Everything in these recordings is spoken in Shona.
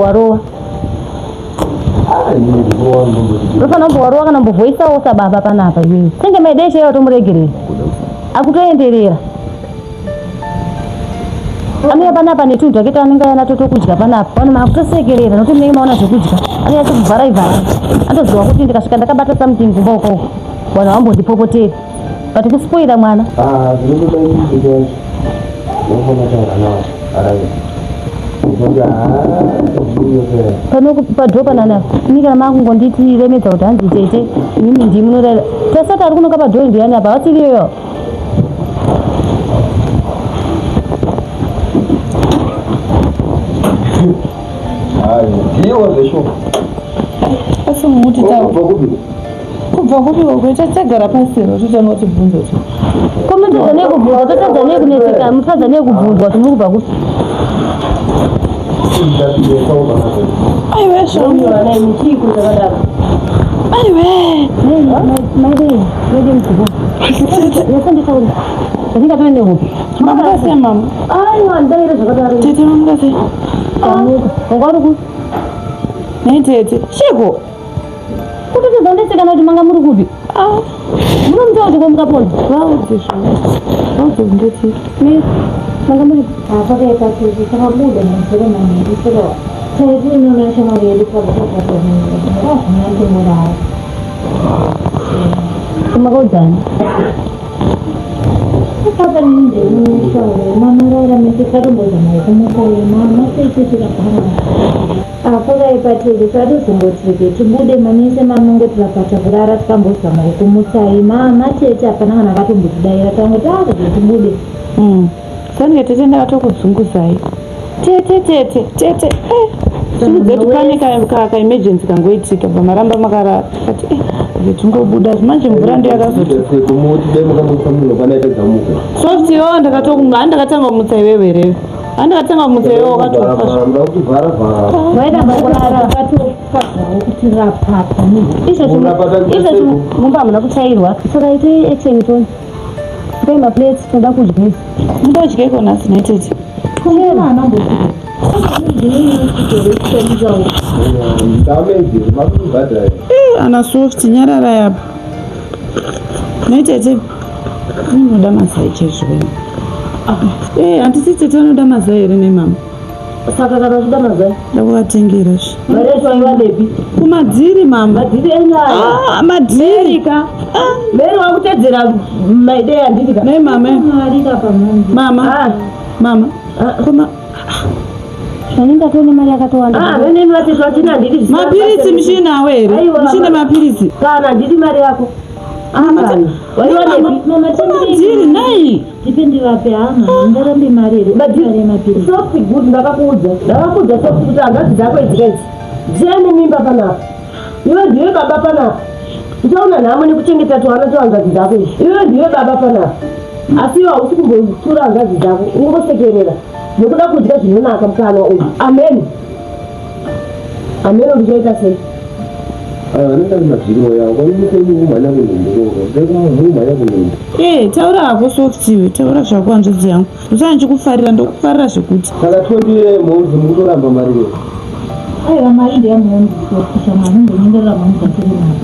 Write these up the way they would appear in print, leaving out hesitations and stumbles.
kumbowarova. Unofanira kumbowarova kana kumbovhoisawo sababa panapa iwewe. Senge maidei chaiyo watomuregerera. Akutoenderera. Anouya panapa netunhu twake twaanenge auya natwo twokudya panapa. Vanhu makutosekerera nokuti munenge maona zvekudya. Anonyatso kuvharai vharai. Anotoziva kuti ndikasvika ndakabata something kumba ukoko vanhu havambondipopoteri. But kuspoila mwana. Ah, zvinotoda inini chaizvo. Unofana taura nawo. Arai. Kuti ah, zvinoyopera. Pano padhoo panana ini kana makungonditi remedza kuti hanzi tete imimi ndimi munoraira. Tasati ari kunoka padhoo ndiyani apa havasiriyo yo. Hayi, ndiwo zveshuwa. Asi muti taura. Kubva kupi? Kubva kupi uko tagara pasi here totanga kutibvunza kuti Ko mutadza nei kubvunzwa totadza nei kunetseka mutadza nei kubvunzwa kuti muri kubva kupi? Aiwe shangu. Vana imi chiiko chakadaro? Aiwe. Maidei maidei muzukuru. Yese nditaure. Ndingatove nehope. Mamuka sei mama? Aiwa ndaire zvakadaro. Tete mamuka sei? Tamuka. Wanga uri kupi? Nei tete? Chiko? Kutotadza ndetsekana kuti manga muri kupi? Ah. Munomuta kuti komukapona? Vaudze zvavo. Vaudze kuti ndoti. Me manga muri Pakaipa tete takabuda manzero manheru saka taitinoona shamwari yedu pakazvinandomorara. Makaudzani? Papa nini mamarara mese tatombozama kumukoyo mama tete tikagara. Pakaipa tete tatozongoti rege tibude mamese mamongoti rapata kurara tikambozama kukumutsai mama tete hapana kana akatombotidaira tangoti ah rege tibude. Sange tete ndakatokudzunguzai. Tete tete tete eh. Simudze kuti pane ka ka, ka emergency kangoitika bva maramba makarara. Kati eh tingobuda manje mvura ndiyo yakazoti. Kumuti dai makamutsa munhu kana aitadza muka. Soft iwewe ndakatokumba handakatanga kumutsa iwewe here? Handakatanga kumutsa iwewe wakatofa. Muda kutivhara vhara. Waida kurara. Vakatofa zvavo kuti rapata. Izvozvo izvozvo mumba hamuna kutsvairwa. Saka itai action tone. Itai maplates toda kudya izvi. Munodyeko nhasi nhai tete? Damage makubhadhara. Eh, ana soft nyararai apa. Nhai tete. Munoda mazai chaizvo wena. Eh, handisi tete vanoda mazai here nhai mama? Saka kana uchida mazai. Ndakuvatengera zve. Mari yacho waiwanepi? Kumadziri mama. Madhiri enyu aya. Ah, madhiri. Erika. Mary wakutedzera maidei handiti ka? Nhai mama. Mari kapa manje. Mama. Ah. Mama. Koma Zvanenge atone mari yakatowanda. Ah, vene vatete vachina handiti zvisina mapiritsi muchinawo here? Aiwa, Muchine mapiritsi. Kana handiti mari yako. Kana. Waiwanepi? Mama Kumadziri nhai. Ndipe ndivape hama ndingarambe mari here mari yemapirisi. Soft good ndakakuudza. Ndakakuudza soft kuti hanzvadzi dzako idzi kaidzi. Dziya nemimba panapa. Iwe ndiwe baba panapa. Uchaona nhamo nekuchengeta twana twehanzvadzi dzako izvi. Iwe ndiwe baba panapa. Asi iwe hausi kumbotura hanzvadzi dzako. Unongosekerera. Nekuda kudya zvinonaka mukanwa uyu. Amen. Amen ndichaita sei? Anenge ari madziro yawo. Kwani mumhanya kunhumbu. Mumhanya kunhumbu. Eh, taura hako soft iwe, taura zvako hanzvadzi yangu. Ndosaka ndichikufarira, ndokufarira zvekuti. Saka 20 mhoms mukutoramba mari iyo. Aiwa mari ndeyamuonzi shamwari ndonyengerera mhoms atore mari.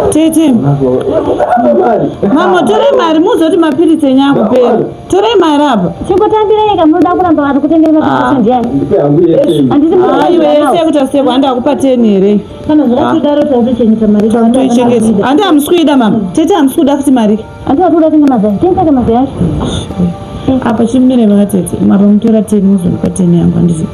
Tete, Mukaramba mari. mama torai mari muzoti mapiritsi enyu akupera. Torai mari apa. Chingotambirai ka munoda kuramba vari kutengera mapiritsi ndiani? Ndipe hangu yese. Handiti Ah, iwe yese yekuita seko handi akupa 10 here? Kana zvakatodaro tatochengeta mari Toichengeta. Handi hamusi kuida mama. Tete hamusi kuda futi mari. Handiti vari kuda kutenga mazai. Tenga mazai acho. Apa chimire vakatete. Mapa mutora 10 muzondipa 10 yangu handiti.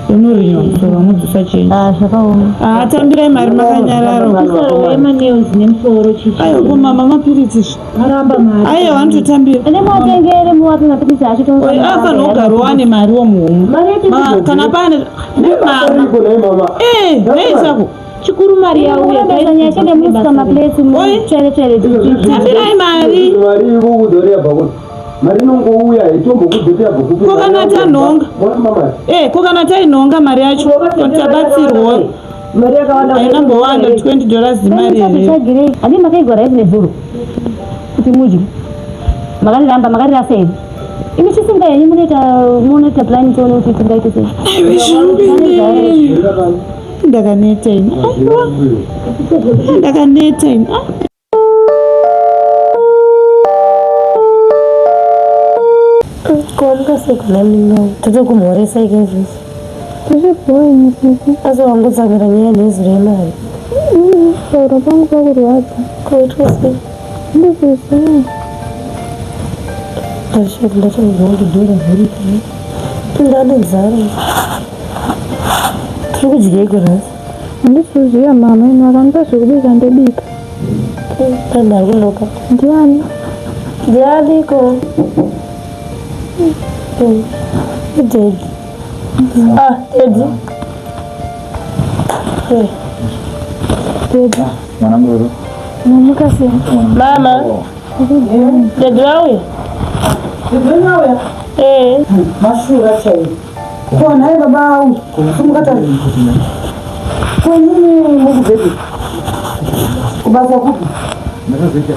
Unorinywa musoro mudzosa chenji. Ah, zvakaoma. Ah, tambirai mari makanyararo. Musoro wemanews nemusoro chichi. Aiwa ko mama mapiritsi zve. Maramba mari. Aiwa anototambira. Ende muatengere muwape mapiritsi acho to. Afanira kugara wane mari womuhomwe. Mari yacho Kana pane nemama. Iko naye mama. Eh, nei chako. Chikuru mari yauya. Kurambesa nyaya chende musuka maplates Oi. mutsvere tsvere. Tambirai mari. Mari ikukudzora yabva kupi? Mari inongouya itombokudza yabva kupi? Ko kana tanhonga? Mama. Eh, ko kana tainhonga mari yacho tabatsirwa. Mari yakawanda. Haina mbowanda 20 dollars mari here. Tsvagirei. Handi makaigwa rice nezuro. Kuti mudye. Makariramba makarirasa here? Imi chisimba henyu munoita munoita plan tione kuti tingaite sei. Ndakaneta ini. Aiwa. Ndakaneta ini. Komuka sei kuna minga totokumhoresa ikezvizvi. Tiri sisi. Asi wangotsamira nyaya nezuro yemari. Pauro pangu pakurwadza. Koitwa sei? Ndikuziva. Ndashati ndatonzwa kuti dhora zviripo. Ndane nzara. Tiri kudyeiko nhasi? Handikuziva mama ini vakandipa zvekubika ndobika. Pane ari kunoka. Ndiani? Ndianiko? Idedi. Ah, Dedi. Dedi. Mwanangu Mamuka sei? Mama. Dedi vauya? Dedi vauya? Eh. Mashura chaiwo. Ko nhai baba angu, simukatari. Ko inini mukubvepi? Kubasa kupi? Ndakazoita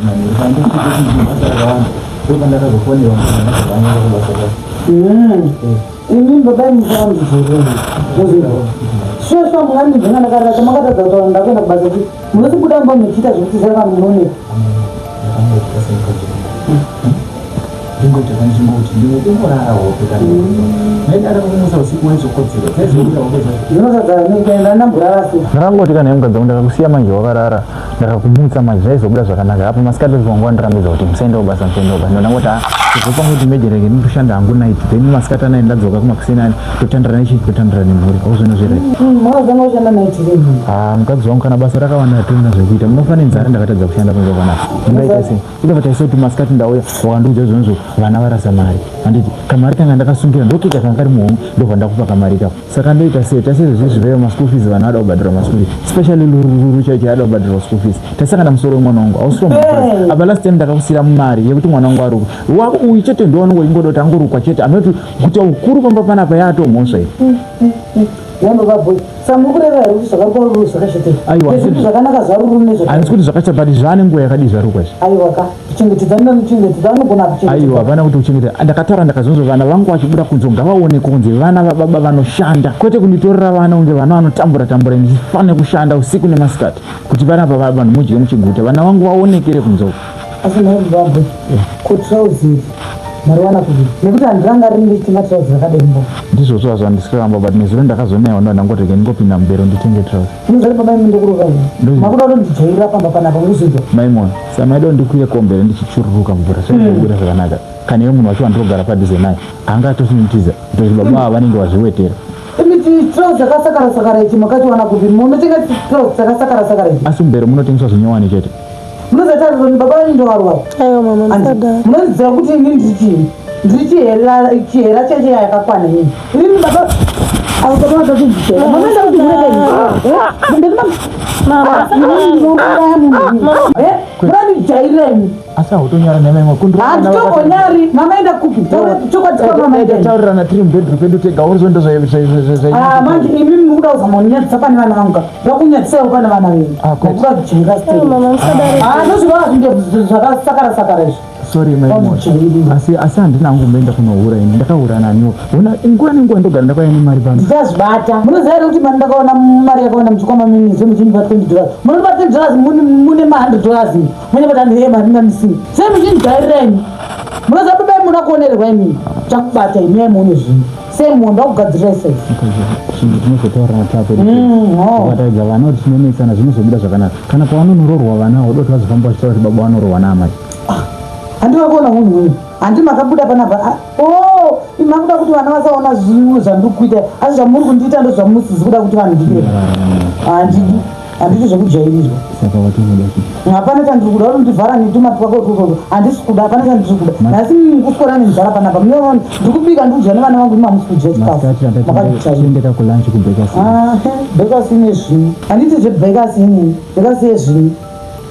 manheru pandosvika basa rakawanda ndopandakazofonerwa ndakazonyanya kubasa kwacho. Imi baba musarambidzorei. Sure sure mungandibvunza ndakarara makatadza kutaura ndakuenda kubasa kupi? Munosibuda mumba muchiita zvekutiza vanhu munooneka. Ndingoita kanchingoti ndingorara hope kana ndaidara kumusa usiku waizokodzera dzaizobuda hope dzacho. Ndinotadza nekuenda ndamborara sei. Ndakangoti kana mukadzi wangu ndakakusiya manje wakarara ndakakumutsa manje zvaizobuda zvakanaka apo masikati wangu wandirambidza kuti musaenda kubasa musaenda kubasa ndangoti ah kuzopa kuti mejereke ndinotoshanda hangu night then masikati anai ndadzoka kumakuseni ani totandira nechi totandira nemhuri auzvona zviri Makazanga kushanda night rini? Ah mukadzi wangu kana basa rakawanda hatina zvekuita munofa nenzara ndakatadza kushanda panze panapa mungaita sei ita taisa kuti masikati ndauya wakandiudza zvonzvo vana varasa mari handiti kamari kanga ndakasungira ndokeka kanga kari muhomwe ndobva ndakupa kamari ikako saka ndoita sei taise zvezvi zveyo maschool fees vana vada kubhadhara maschool fees especially lurururu chaicho yada kubhadhara school fees taisangana musoro wemwana wangu ausiwo mukadzi apa last time ndakakusira mari yekuti mwana wangu arukwe wako uyu chete ndowanongo ingoda kuti angorukwa chete anoti kuti ukuru pamba panapa yaatomhosva iyi Nhai baba boy, saka muri kureva here kuti zvakarukwa ruru zvakashata izvi? Aiwa, Nezvinhu zvakanaka zvaruru nezvakashata. handisi kuti zvakashata but zvaane nguva yakadii zvarukwa izvi Aiwa ka, kuchengetedza ndinomuchengetedza anogona kuchengetedza. Aiwa hapana kuti uchengete. Ndakataura ndakazonzwa vana vangu vachibuda kunze ngavaone kunze vana vababa vanoshanda kwete kunditorera vana kunge vana vanotambura tambura ndichifanira kushanda usiku nemasikati kuti panapa vanhu mudye muchiguta vana vangu vaonekere kunze uko. Asi nhai baba boy, ko trousers mariwana kupi? Nekuti handirangariri ndichitenga trousers rakadai mbo. Ndizvozvo hazvo handisi kuramba but nezuro ndakazonaiwa ndo ndangoti rega ndingopinda mubhero nditenge trousers. Munoziva kuti baba imi ndokurova ini. Ndozvi- Makuda kutondijairira pamba panapa muzvinzwa. Mai Moyo, saka maida kundikwire kombi here ndichichururuka mvura zvaizvobuda zvakanaka. Kana iwe munhu wacho wandinogara padhuze naye anga atosinotiza kutoti baba ava vanenge vazviwetera. Imi chitrouse chakasakara sakara ichi makachiwana kupi? Munotenga chitrouse chakasakara sakara ichi. Asi mubhero munotengeswa zvinyowani chete. Munoziva tariro baba venyu ndovarova. Aiwa mama musadaro. Munoziva kuti ini ndiri chii? Ndiri chihera chihera cheche yakakwana inini. Inini baba avo baba vakakunditera. Munoenda kuti murege ini. Mama, Ndinouraya munhu ini. Eh? Munondijairira ini. Asi hautonyara nhai mai Moyo kundirova vana vakati- Handitombonyari. Mama enda kupi? Taura chokwadi kwa mama enda. Taurirana tiri mubedroom pedu tega uri Ah, manje imi mukuda kuzama kunyadzisa pane vana vangu ka. Ndakunyadzisaiwo pane vana venyu. Ah, kwete. Makuda kujaira stay. mama musadaro. Ah, ndozvivava zvinge zvakasakara sakara izvi. Sorry mai Moyo. Asi asi handina hangu kumboenda kunohura ini. Ndakahura naniwo. Hona nguva nenguva ndogara ndakauya nemari pano. Ndichazvibata. Munoziva here kuti mari ndakaona mari yakaona muchikwama menyu zve muchindipa 20 dollars. Munondipa 20 dollars mune mune ma 100 dollars. Mune bata ndiye mari ndandisina. Sei muchindijairira imi? Munoziva baba imi munoda kuonererwa imi. Chakubata imi ai muone zvinhu. Sei muone ndakugadzirirai sei. Chinhu tinozotaurana tapo. Oh. Ukataridza vana kuti tinonetsana zvinozobuda zvakanaka. Kana pavanonoroorwa vana voda kuti vazofamba vachitaura kuti baba vanorohwa naamai. Handina kuona hunhu hwenyu. Handi makabuda panapa. Ah, Oh, imi makuda kuti vana vasaona zvinhu zvandiri kuita. Asi zvamuri kundiita ndozvamusizi kuda kuti vanhu ndiite. Handidi. Handidi zvekujairirwa. Saka watonoda chii? Hapana chandiri kuda unondivhara netuma twako utwotwo. Handisi kuda, hapana chandiri kuda. Nhasi mukuswera nenzara panapa. Munoona ndiri kubika ndiri kudya nevana vangu imi hamusi kudya chikafu. Masikati Makatijairira. andati tiende kulunch kubhekasi. Ah, bhekasi nezvinhu. Handiti zvebhekasi inini. Bhekasi yezvinhu.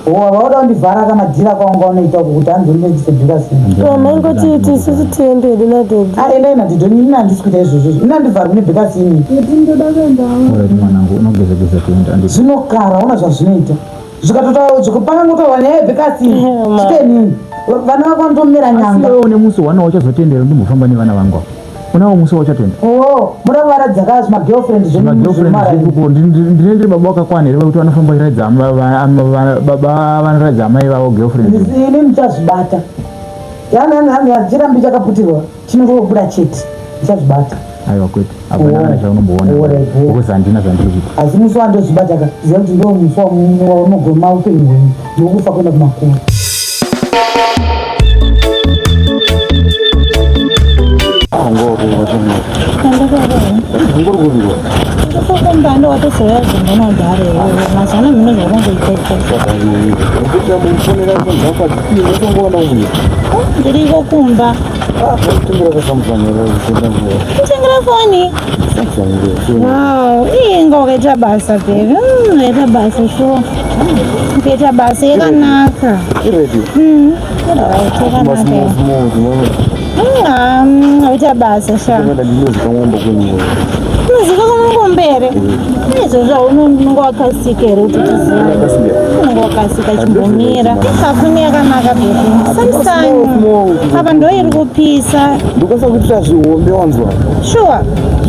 Oh, vauda kundivhara kamadhira kwawanga unoita uku kuti hanzi undiendese bhekasi. Mama ingoti ti isusu tiende hedu nadaddy. Ah, endai nadhidho ini handisi kuita izvozvo. Ini handivharwi nebhekasi inini. Daddy ndoda kuenda hangu. Alright mwanangu unogeza geza kuenda anditi. Zvinokara, ona zvazvinoita. Zvikatotaura zvikapanga ngotaura nyaya yebhekasi. Ma. Chite inini. Vana vako vanotomera nyanga. Asi une musi wana wachazotendera ndimbofamba nevana vangu ava. Unawo musi wauchatenda. Oh, muda kuvaratidza ka zvima girlfriend zvenyu Magirlfriend zvekuko ndine ndiri baba wakakwana here vekuti vanofamba vachiratidza baba vanoratidza amai vavo girlfriend. Ini ndichazvibata. Yana chirambi chakaputirwa chinongobuda chete. Ndichazvibata. Aiwa kwete. Hapana kana chaunomboona. Because handina zvandiri kuita. Asi musi wandozvibata ka ziva kuti ndo musi waunogoma upenyu hwenyu ndokufa kuenda kumakuva. Kumba watozouya kuzongonogara iwewe mazana mhino zvakungoita ndiriko kumba kutengera foni wow inga wakaita basa baby wakaita basa sure ukaita basa yakanaka yakanaka waita basa sha unozika kumbombere izvozvo unonga wakasika here kuti tizive unonga wakasika chimbomira kafuni yakanaka baby samsung apa ndo iri kupisa ndokwanisa kuitira zvihombe wanzwa sure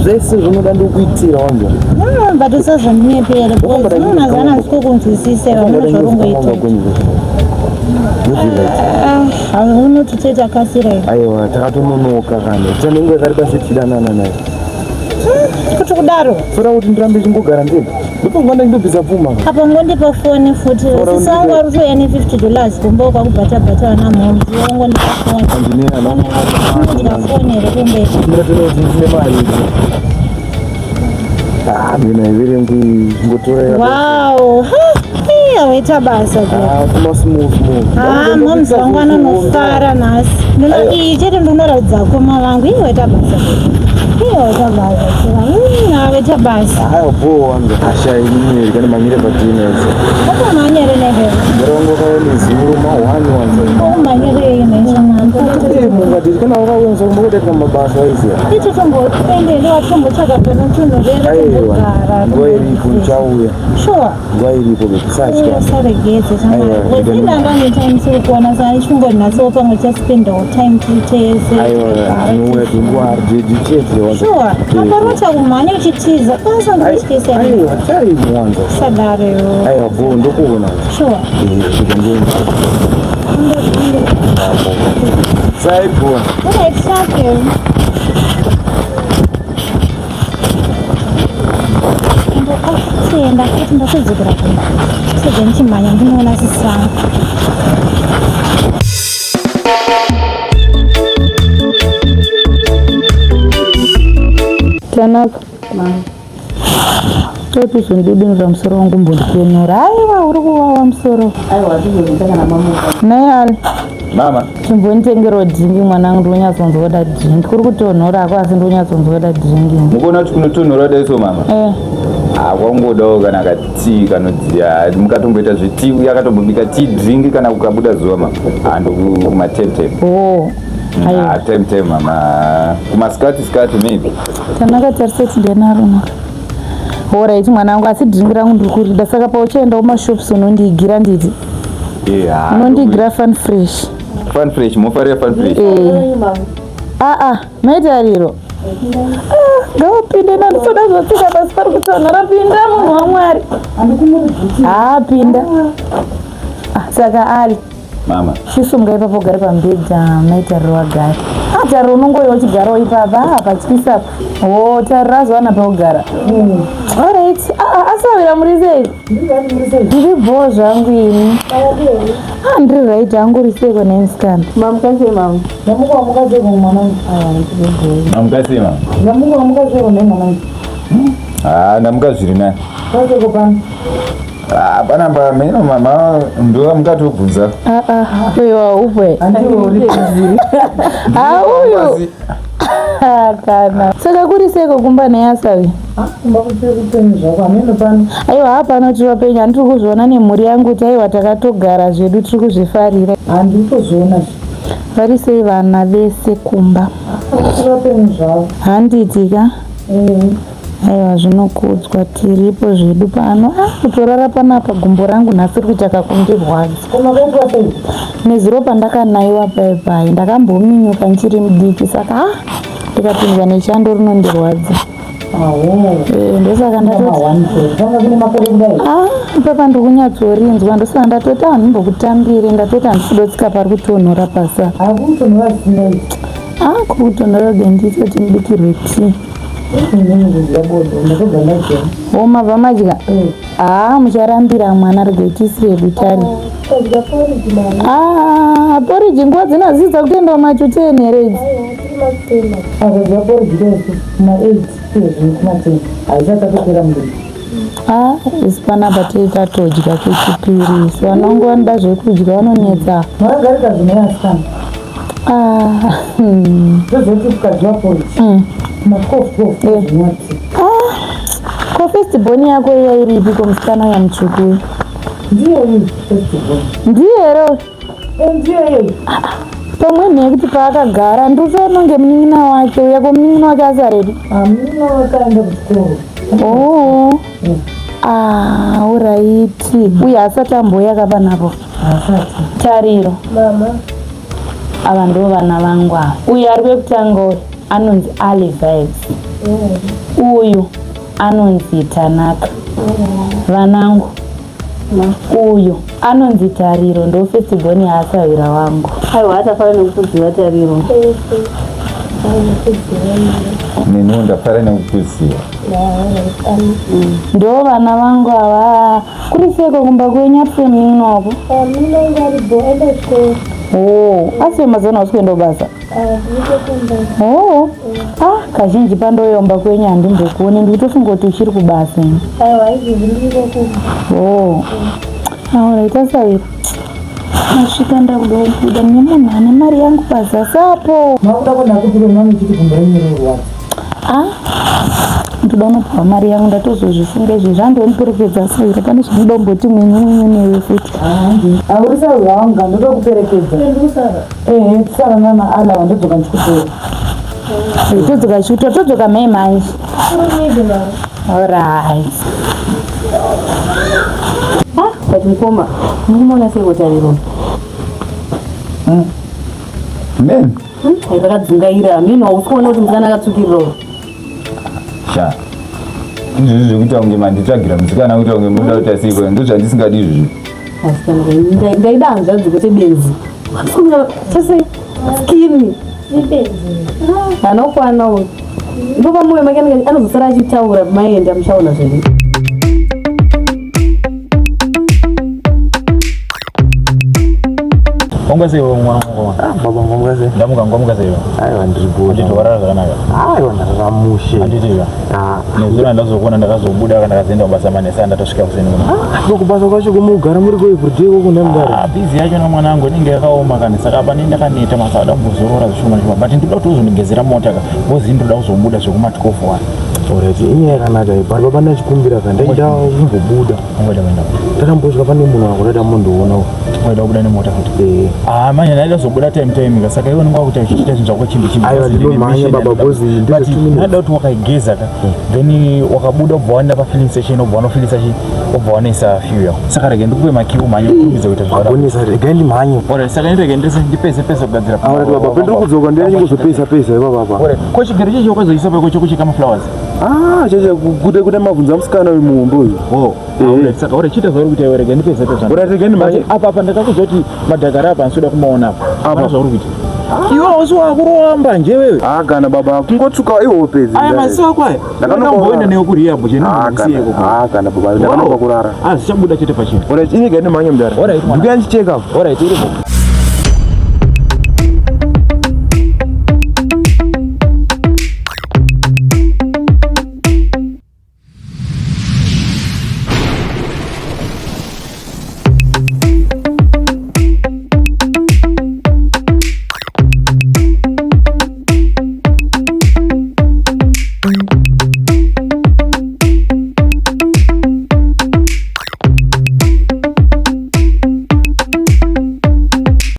zvese zvinoda ndokuitira wanzwa but usazondinyepere because unonazana handisi kukunzwisisa iwe hamuna zvaurungoita unotitoita kasira here aiwa takatononoka kana tichanenge yakareba setichidanana naye kuti kudaro sora kuti ndirambe chingogara ndega ndopanguva ndandobvisa pfuma apa ngondipa foni futi sisi wangu vari kutouya ne50 dollars kumba kwakubhata bhata vana mhoms wangondipa foni ndina foni here kumbe mina iverengi ngotora wow waita basa moms vangu anonofara nhasi iyi chete ndinoratidza koma vangu ii waita basa ii waita basa waita basa aiwa bho wangu asha ini kana manyire patineza akamanyire neve ndirongo kawe nezuro mahwani wangu umanyire mungati kana wakawenza kumbokutoita mabasa aiziya icho tombopendele watombotsvaga panotonhorera aiwa nguva iripo ndichauya sure nguva iripo bekusatya usaregedze shamwariindanga netime siri kuona saka chimbonatsowo pamwe chaspendawo time tiri tese aiwa ndinouya tinguva chete wanza sure aparota kumhanya uchitiza kwanisa ndikutyisa aiwa time wanza sadaro aiwa bho ndokuona sure saibho Alright, thank you. Chienda kuti ndatodzokera kumba. Sege ndichimhanya ndinoona sisi vangu. Tanaka. Toti zvondidinura musoro wangu mbondikenura. Aiwa uri kuwawa musoro. Aiwa tizozvitanga namama. Naye Ali. Mama. Chimbonditengerawo dringi mwanangu ndonyatsonzwa kuda drink. Kuri kutonhora ako asi ndonyatsonzwa kuda drink. Mukuona kuti kunotonhora dai so mama? Eh. Ah, kwangodawo kana katii kanodziya. Mukatomboita zvetii yakatombobika tea drink kana kukabuda zuva mama. Ah, ndokuma tem tem. Oh. Ah, tem tem mama. Kumasikati sikati maybe. Tanaka tarise kuti ndenaruma. Alright mwanangu asi drink rangu ndiri kurida saka pauchaendawo mashops unondiigira nditi. Yeah. Unondiigira fun fresh. Fun fresh, mofarira fun fresh. Eh. Ah ah, maitariro. Ah, ngawapinde nandisoda zvotsika pasi pari kutonhora pinda munhu wamwari. Ah, pinda. Ah, saka Ali. Mama. Chisumuka ipapo ugare pamubhedha maitariro agare. Ah, tariro unongouya uchigarawo ipapa ah, patyisa apa. Oh, tariro azowana paugara. Alright. Ah, ah, asawira muri sei? Ndiri bhoo zvangu ini. Ah, ndiri right hangu uri sei kone musikana? Mamuka sei mama? Ndamuka wamuka sei mwanangu? Ah, ndiri bhoo. Mamuka sei mama? Ndamuka wamuka sei kone mwanangu? Ah, ndamuka zviri nani. Paseko pano. Ah, panapa meno mama ndo mukatobvunza. Ah ah, uyo upwe. Andiwo uri kuziri. Ah, uyu. Ah, kana. Saka kuri seiko kumba neyasavi? Kumba kuchiri kupenyu zvako hameno pano. Aiwa hapano tiri vapenyu handiri kuzviona nemhuri yangu kuti aiwa takatogara zvedu tiri kuzvifarira. Handiri kuzviona. Vari sei vana vese kumba? Vachiri vapenyu zvavo. Handiti ka? Eh. Aiwa zvinokudzwa tiripo zvedu pano. Ah, kutorara panapa gumbo rangu nhasi riri kuita kakundirwadza. Nezuro pandakanaiwa pai pai ndakambominyuka ndichiri mudiki saka ah, ndikapindwa nechando rinondirwadza. Eh, ndosaka ndatoti ah, ipapa ndiri kunyatsorinzwa ndosaka ndatoti handimbokutambire ndatoti handisi kudotsika pari kutonhora pasa. Ah, kuri kutonhora genditoti ndibikirwe tea. O mabva madya haa mucharambira mwana regai tiisire butari ah, poriji nguva dzino hadzisi kutoenda kumachuteni here idzi Ah, isi panapa tiri tatodya kechipiri isu vanongo vanoda zvekudya vanonetsa Makagarika zvino asikana. Ah, Tozoti ukadya porridge. Ma 12 12 zvinwa tea. Ah, ko first born yako iya iripi ko musikana uya mutsvuku uyu? Ndiyo iyi first born. Ndiye here uyu? Eh, ndiyo iyi. Pamwe nekuti paakagara ndikutoona kunge munin'ina wake uya ko munin'ina wake asarepi? Ah, munin'ina wake aenda kuchikoro. Oh. Ah, alright. Uyu asati ambouya kapanapo. Asati. Tariro. Mama. Ava ndo vana vangu ava. Uyu ari wekutanga uyu anonzi Ali Vibes. Uyu anonzi Tanaka. Vanangu. Uyu anonzi Tariro ndo first born yaasahwira wangu. Aiwa atafara nekukuziva Tariro. Neniwo ndafara nekukuziva. Ndo vana vangu ava. Kuri seko kumba kwenyu atise munin'ina wako? Munin'ina wangu ari bho aenda kuchikoro. Oh, asi mazuva ano hausi kuenda kubasa? Oh, ah, kazhinji pandoyomba kwenyu handimbokuoni ndikutofunga kuti uchiri kubasa ini. Aiwa izvozvi ndiriko kumba. Oh, alright asawira. Masvika ndakuda kubuda nemunhu ane mari yangu pazasi apo. Makuda kuenda kupi ko mama ichiti gumbo renyu rinorwadza. Ah, ndoda unopiwa mari yangu ndatozozvifunga izvi zvandoniperekedza sawira pane zvinoda kumboti mwenyu mwenyu newe futi. Aurisa wanga ndoda kuperekedza. Ehe, tisara nana Ala vandodzoka ndichikutora. Todzoka chikutora todzoka mai manje. Alright. Ah, but mukoma, munomuona sei kotariro? Men. Rakadzungaira, mino hausi kuona kuti musikana akatsvukirira uyu. Sha. Izvozvi zvekuita kunge manditsvagira musikana kuita kunge munoda kuti asiko ndozvandisingadi izvozvi. Asikana, ndaida hanzvadzi kwete benzi. Chese skini. Anokwana uyu. Ndipo pamoyo make anozosara achitaura maenda muchaona zvenyu. Wanga sei mwana wangu? Ah, baba wanga sei? Ndamuka ngomuka sei? Aiwa ndiri bho. Handiti warara zvakanaka. Aiwa ndarara mushe. Handiti ka. Ah. Nezuro ndazokuona ndakazobuda kana ndakazoenda kubasa manesa ndatosvika kuseni kuno. Ah, kubasa kwacho kumugara muri ko everyday koko nemudare. Ah, busy yacho na mwana wangu inenge yakaoma kani saka apa ndini ndakaneta masa ada kumbozorora zvishoma zvishoma but ndinoda kuti uzondigezera mota ka because ndinoda kuzobuda zvekuma 12 wani. Alright, inyaya yakanaka iyi but baba ndachikumbira ka ndaida kumbobuda. Ungoda kuenda. Ndakambosvika pane munhu wangu mundiona. Ungoda kubuda nemota futi. Eh. Ah, manje ndaida kuzobuda time time ka saka iwe unenge wakuita uchiita zvinhu zvako chimbi chimbi. Aiwa ndinomhanya baba because ndine But 2 minutes. ndaida kuti wakaigeza ka then wakabuda ubva waenda pa filling station ubva wanofilisa chi ubva wanoisa fuel. Saka rege ndikupe makiu mhanye ukurumidze kuita zvauri. Magonesa regai ndimhanye. Alright, saka ndirege ndise ndipese pese kugadzira. Alright baba, pendiri kudzoka ndiye ndingozopesa pesa ipapa apa. Alright, ko chigero checho wakazoisa pako chokucheka maflowers? Ah, cheche kude kude mabvunza musikana uyu muhombe uyu. Oh. Eh. Saka uri chiita zvauri kuita iwe rega ndipedze pedza. Uri rega ndimhanye. Apa apa ndakakudza kuti madhakara apa handisi kuda kumaona apa. Apa. Hapana zvauri kuita. Iwe hausi wakurova mbanje wewe. Ah, kana baba kungotsuka ihope idzi. Aya maziso ako aya. Ndakamboenda newe kurehab chene Ah, ndikusiye kana. ikoko. Ah, kana baba ndakanoka kurara. Ah, zvichabuda chete pachena. Uri ini rega ndimhanye mudara. Alright, mwana. Ndikuya ndichicheka. Alright, iripo.